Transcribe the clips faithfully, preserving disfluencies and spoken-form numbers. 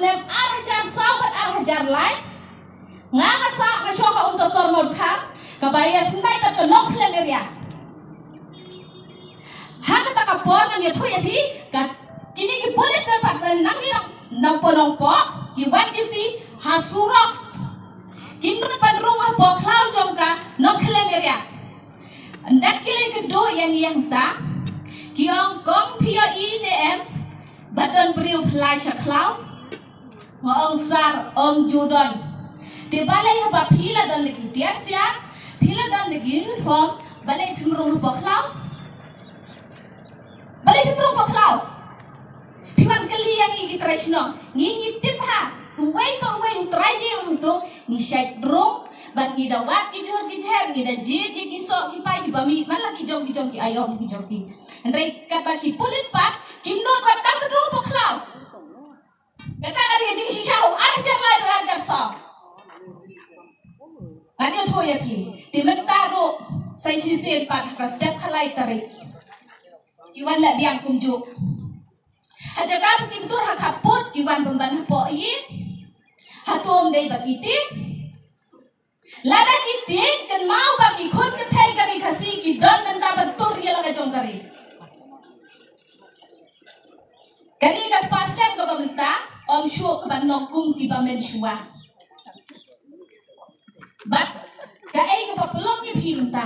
Snem ar hajar saw bad ar hajar lai, nga nga sah nga shong ha Umtasor Mawkhar, kaba ïa sngewdei bad ka Nongkhlem area. Ha kata ka por ngan ïathuh ïa phi, ka kine ki police department nang ïa nang po nong po, ki wan duty ha surok. Kim nud ban rung ha pokhlaw jong ka Nongkhlem area. Ndat ki lei kynduh ïa ngi ïa ngta, ki ong kong phi ïohi ne em, ba don briew phi lai sha khlaw. Nga ong sir, ong ju don. Te balei haba phi la don da ki tiar siar, phi la don da ki uniform, balei phim rung ha pokhlaw? Balei phim rung ha pokhlaw? Phi wan kylli ïa ngi ki trai shnong, ngi ngi tip ha, uwei pa uwei u trai ïing hangto, ngi shait rung, bad ngi da wad ki jhur ki jher, ngi da jied ïa ki soh ki pai kiba mih man la ki jong ki jong ki aiom ki jong ki. Hynrei katba ki pulit pat, kim nud wat tang ban rung ha pokhlaw. Kata ka dei ka jingshisha u ar hajar lai bad ar hajar saw. Ngan ïathuh ïa phi. Te mynta ruh sa shisien pat ha ka step khatlai tarik, ki wan leh biang kumjuh. Ha jaka ba ki tur ha khappud ki wan pynban hapoh ïing. Hato ym dei ba ki tieng? Lada ki tieng, kynmaw ba ki khun kynthei ka ri Khasi ki don mynta ban tur ïa la ka jong ka ri. Kane ka spah snem kaba mynta, ym shuh ka ban long kum kiba mynshuwa. Bad kaei kaba pynlong ïa phi mynta,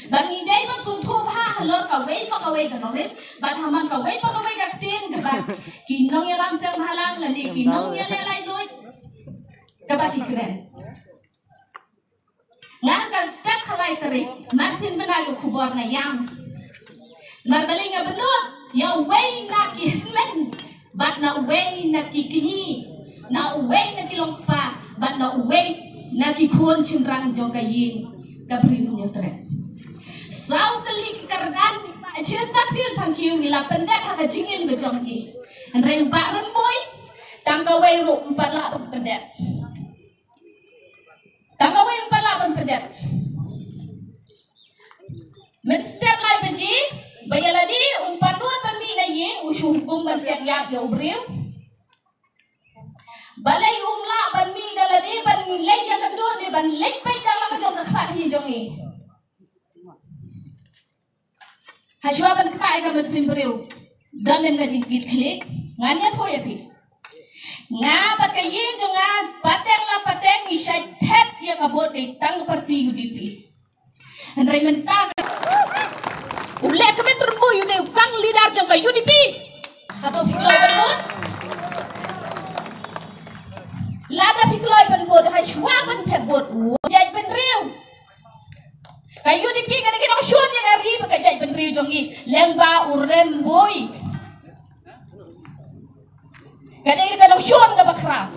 ba ngi dei ban sngewthuh bha halor kawei pa kawei ka nongrim, bad ha man kawei pa kawei ka ktien kaba ki nongïalam seng bhalang lane ki nongïaleh laitluid kaba ki kren. Nga ha ka step khatlai tarik, mar sien bnai ka khubor nga ïam. Namar balei nga bynnud ïa uwei na ki hynmen, bad na uwei na ki kñi, na uwei na ki longkpa, bad na uwei na ki khun shynrang jong ka ïing ka Bri u Hynñiewtrep. Saw tylli ki kyrdan, cheers up, thank you, ngi la pyndep ha ka jingim ka jong ki. Hynrei u Bah Rymbui, tang kawei ruh ym pat lah ban pyndep. Tang kawei ym pat lah ban pyndep. Mynstep lai baje ba ïa lade um pat nud ban mih na ïing, u shu hukum ban siat ïap ïa u briew. Balei um lah ban mih da lade ban leit ïakynduh ne ban leit peit da la ka jong ka khmat hi jong ngi. Hashwa ban ktah ïa ka mynsiem briew, don lem ka jingkit khlieh. Ngan ïathuh ïa phi. Nga bad ka ïing jong nga, pateng la pateng, ngi shait thep ïa ka vote dei tang party U D P. Hynrei mynta ka, u leh kmen Rymbui u dei u kang leader jong ka U D P. Hato phi kloi ban vote? Lada phi kloi ban vote, hashwa ban thep vote u jaitbynriew. Ka U D P ka dei ka nongshun ïa ka ri bad ka jaitbynriew jong ngi, lyngba u Rymbui. Ka dei ka nongshun kaba khraw.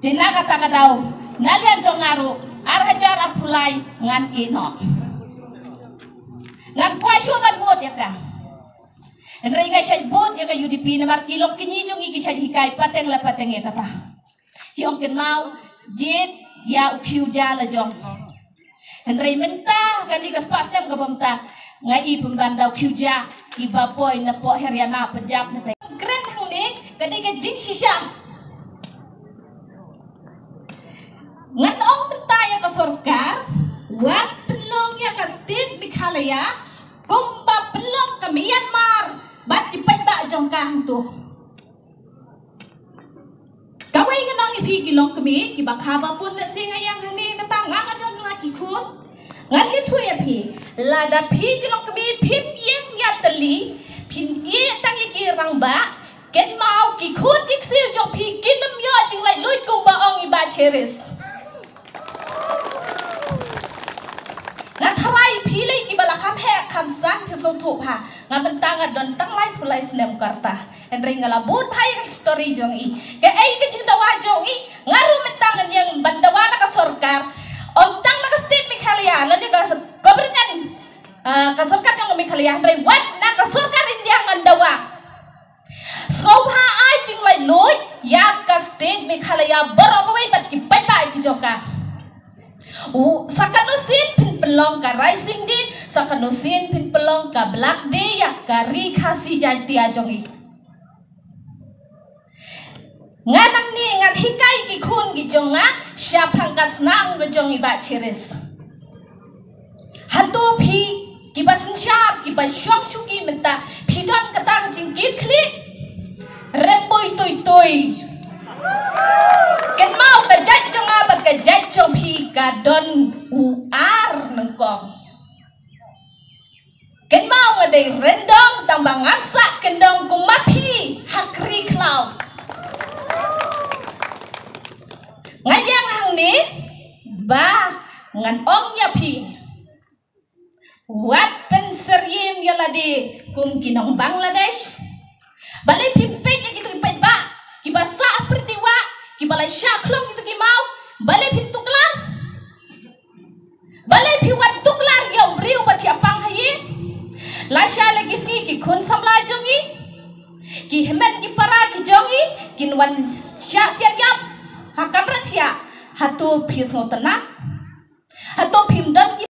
Te na kata ka daw, na liang jong nga ruh, ar hajar arphew lai ngan ïeh noh. Ngan kwah shuh ban vote ïa ka. Hynrei nga shait vote ïa ka U D P namar ki longkñi jong ngi ki shait hikai pateng la pateng ïa kata. Ki ong kynmaw, jied ïa u khiew ja la jong. Hynrei mynta kane ka spah snem kaba mynta, nga i pynban da u khiew ja kiba poi na poh Haryana, Punjab na te. Kren hangne ka dei ka jingshisha. Ngan ong mynta ïa ka sorkar, wat pynlong ïa ka state Meghalaya kumba pynlong ka Myanmar bad ki paidbah jong ka hangto. Kawei ngan ong ïa phi ki longkmie kiba kha ba pun lehse nga ïeng hangne, kata nga nga don la ki khun. Ngan ïathuh ïa phi, lada phi ki longkmie phim ïeng ïatylli, phim ïeh tang ïa ki rangbah, kynmaw ki khun ki ksiew jong phi kin ym ïoh jinglaitluid kumba ong i Bah Cherish. Nga tharai phi lei kiba la kham heh kham san phi sngewthuh bha. Nga mynta nga don tang laiphew lai snem ka rta. Hynrei nga la bud bha ïa ka history jong i. Kaei ka jingdawa jong i, nga ruh mynta ngan ïeng ban dawa na ka sorkar. Ym tang na ka state Meghalaya, lane ka s-, government, ah, ka sorkar jong ka Meghalaya, hynrei wat na ka sorkar India ngan dawa. Sngewbha ai jinglaitluid ïa ka state Meghalaya baroh kawei bad ki paidbah ki jong ka. U, sa katno sien phin pynlong ka Rising Day, sa katno sien phin pynlong ka Black Day ïa ka Ri Khasi Jaiñtia jong i. Nga nangne ngan hikai ki khun ki jong nga shaphang ka snam ka jong i Bah Chiris. Hato phi kiba synshar, kiba shong shuki mynta, phi don kata ka jingkitkhlieh? Rem boi toi toi. Kynmaw, ka jait jong nga bad ka jait jong phi ka don u ar nyngkong. Kynmaw, nga dei ryndong tang ba ngan sah kyndong kum ma phi ha kri khlaw. Nga ïeng hangne ba ngan ong ïa phi, wat pynsyriem ïa lade kum ki nong Bangladesh. Balei phim peit ïa kito ki paidbah kiba sah pyrdi wah, kiba la shah khlong kito ki maw? Balei phim tuklar? Balei phi wan tuklar ïa u briew ba thiah pang ha ïing? Lashai la ki sngi ki khun samla jong ngi, ki hynmen ki para ki jong ngi kin wan shah sian ïap ha kamra thiah. Hato phi sngewtynnat? Hato phim don ki